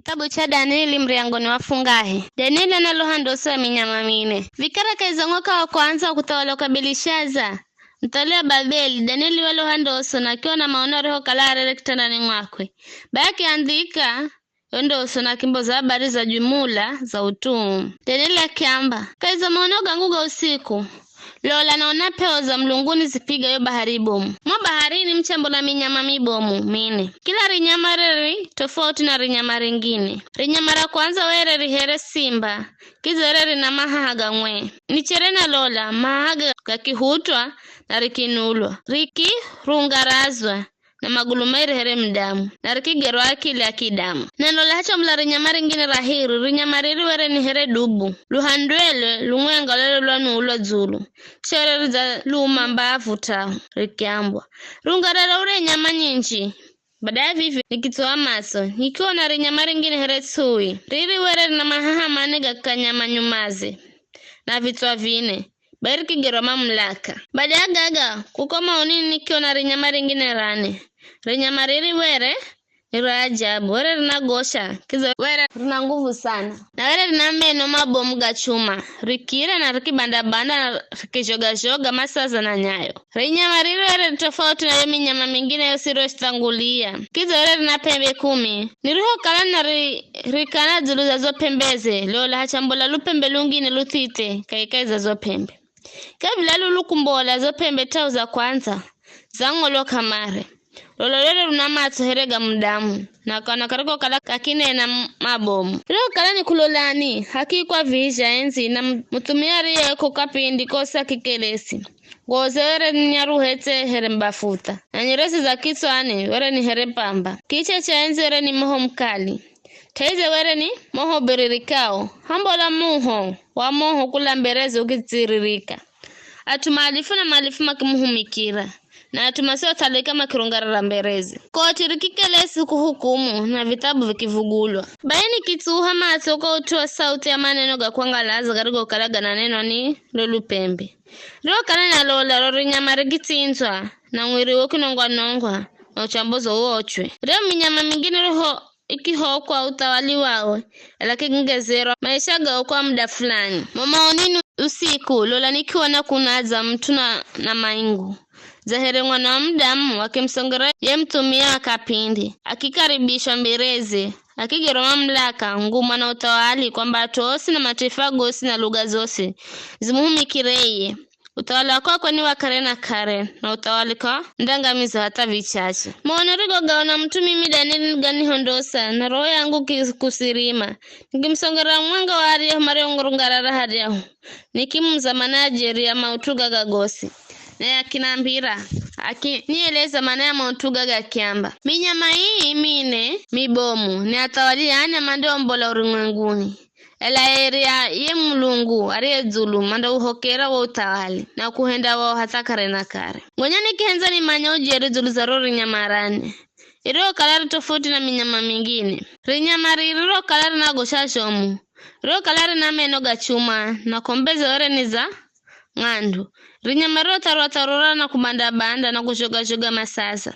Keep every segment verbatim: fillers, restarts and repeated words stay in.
Kitabu cha Danieli, muriangoni wa fungahe. Danieli analoha ndoso ya minyama mine. Vikara kahi za mwaka wa kwanza wa kuthawala kwa Belishaza, muthawali wa Babeli, Danieli waloha ndoso na akiona maono arihokala arere kitandani mwakwe. Bai akiandhika yo ndoso na akimboza habari za jumula za utuu. Danieli akiamba, kahi za maono gangu ga usiku, lola, naona p'eho za mulunguni zipiga yo bahari ibomu. Mo baharini muchambola minyama mibomu mine. Kila rinyama reri tofauti na rinyama ringine. Rinyama ra kwanza were ri here simba, kidza were rina mahaha ga ng'we. Nichere nalola, mahaha ga-, gakihutwa na rikinulwa, rikirungarazwa na magulu mairi here mudamu, na rikigerwa akili ya kidamu. Na lola hachambola rinyama ringine ra hiri, rinyama riri were ni here dubu, luhandwelwe lumwenga lwere lwanuulwa dzulu, chere ridza luuma mbavu tahu, rikiambwa, rungarara ure nyama nyinji. Baada ya vivi nikitsowa matso, nikiona rinyama ringine here ts'ui, riri were rina mahaha mane ga kanyama nyumaze, na vitswa vine, bai rikigerwa mamulaka. Baada ya gaga, kuko maonini nikiona rinyama ringine ra ne. Rinyama riri were ni ra ajabu, were rinagosha, kidza were rina nguvu sana. Na were rina meno mabomu ga chuma, rikira na rikibanda-banda na rikizhoga-zhoga masaza na nyayo. Rinyama riri were ri tofauti na yo minyama mingine yosi iriyothangulia, kidza were rina p'embe kumi. Nirihokala nari-, rikana dzulu za zo p'embeze, lola hachambola lup'embe lungine luthithe kahikahi za zo p'embe. Kabila lulu kumbola zo p'embe tahu za kwandza, zang'olwa kamare. Lola lere luna matso here ga mudamu, na kanwa karikokala kakinena m-, mabomu. Rihokala nikulolani, hakikwa vizha endzi na m-, muthumia ariye ko kapindi kosi akikelesi. Ngoze were ni nyaruhe tse here mbafuta, na nyeresi za kitswani were ni here pamba. Kichwa cha endzi were ni moho mukali. T'aize were ni moho ubiririkao, hambola muho wa moho kula mbereze ukitsiririka. At'u maalifu na maalifu makimuhumikira, na at'u masiothalika makirungarara mbereze. Koti rikikelesi kuhukumu, na vithabu vikivugulwa. Bai nikitsuha matso kwa ut'u wa sauti ya maneno ga kwangalaza garigokala gananenwa ni lo lupembe. Riokala nalola, ro rinyama rikitsindzwa, na mwiriwe ukinongwa-nongwa, na uchambozo uochwe. Rio minyama mingine riho ikihokwa uthawali wawe, ela kikingezerwa maisha gao kwa muda fulani. Mo maonini usiku, lola nikiona kunadza mut'u na, na maingu, dza here mwana wa mudamu akimusongera ye muthumia wa kapindi, akikaribishwa mbereze, akigerwa mamulaka, nguma na uthawali, kwamba at'u osi na mataifa gosi na luga zosi zimuhumikire iye. Uthawali wa kwakwe ni wa kare na kare, na uthawali k'aundangamiza hatha vichache. Maono rigogaona mut'u mimi Danieli niganihondosa, na roho yangu ki-, kusirima. Nikimusongera mumwenga wa aryahu mariongorungarara haryahu, nikimuza mana ya jeri ya maut'u gaga gosi. Naye akinambira, akinieleza mana ya maut'u gaga akiamba, minyama ii mine mibomu ni athawali a nyama ndiombola urumwenguni. Ela eri a ye Mulungu ariye dzulu mandauhokera wo uthawali na kuhenda wao hatha kare na kare. Gonya nikihendza nimanye ujeri dzulu za ro rinyama ra ne, iriokala ri tofauti na minyama mingine. Rinyama riri rokala rinagosha zhomu, riokala rina meno ga chuma, na kombeze were ni za ng'andu. Rinyama riro tharura-tharura na kubanda-banda na kuzhoga-zhoga masasa.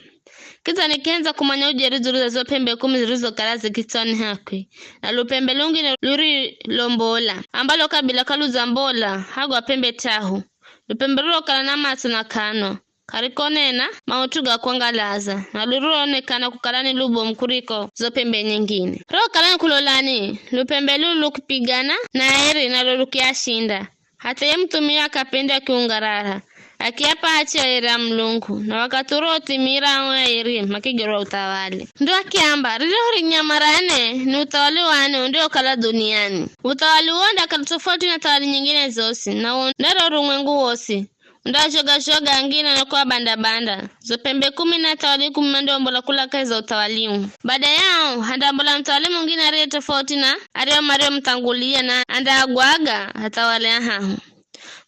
Kidza nikihendza kumanya ujeri dzulu za zo p'embe kumi zirizokala zi kitswani hakwe, na lupembe lungine lurilombola, ambalo kabila kaludzambola hagwa p'embe t'ahu. Lupembe rurokala na matso na k'anwa, k'arikonena maut'u ga kwangalaza, na luriroonekana kukala ni lubomu kuriko zo p'embe nyingine. Rokala nikulolani, lupembe lulu lukipigana na eri, nalo lukiashinda. Hatha ye muthumia wa kapindi akiungarara, akiap'a ache aeri a Mulungu, na wakathi urio uthimira ao aeri makigerwa uthawali. Ndo akiamba, riryahu rinyama ra ne ni uthawali wa ne undiokala dhuniani. Uthawali uwo undakala tofauti na thawali nyingine zosi, na undarya urumwengu wosi, undazhoga-zhoga angine na kuabanda-banda. Zo p'embe kumi na thawali kumi mandiombola kula kahi za uthawali uu. Bada yao, handambola muthawali mungine ariye tofauti na ario mariomuthangulia, na andaagwaga athawali ahahu.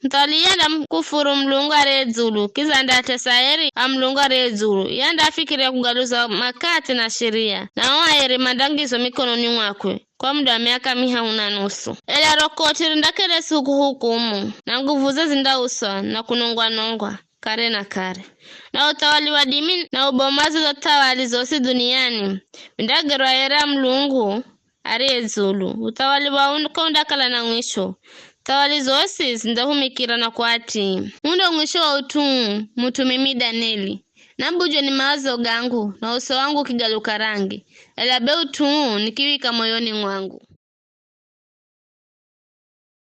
Muthawali iye andamukufuru Mulungu ariye dzulu, kidza andaatesa aeri a Mulungu ariye dzulu. Iye andaafikirira kugaluza makathi na sheria, na o aeri mandangizwa mikononi mwakwe kwa muda wa miaka mihahu na nusu. Ela ro koti rindakelesi kuhukumu, na nguvuze zindauswa na kunongwa-nongwa kare na kare. Na uthawali wa dimi na ubomazi wa thawali zosi dhuniani vindagerwa aeri a Mulungu ariye dzulu. Uthawali wao uko undakala na mwisho. Thawali zosi zindahumikira na kuatii. Undo mwisho wa ut'u uu, mut'u mimi Danieli. Nambujwe ni mawazo gangu, na uso wangu ukigaluka rangi. Ela be ut'u uu nikiwika moyoni mwangu.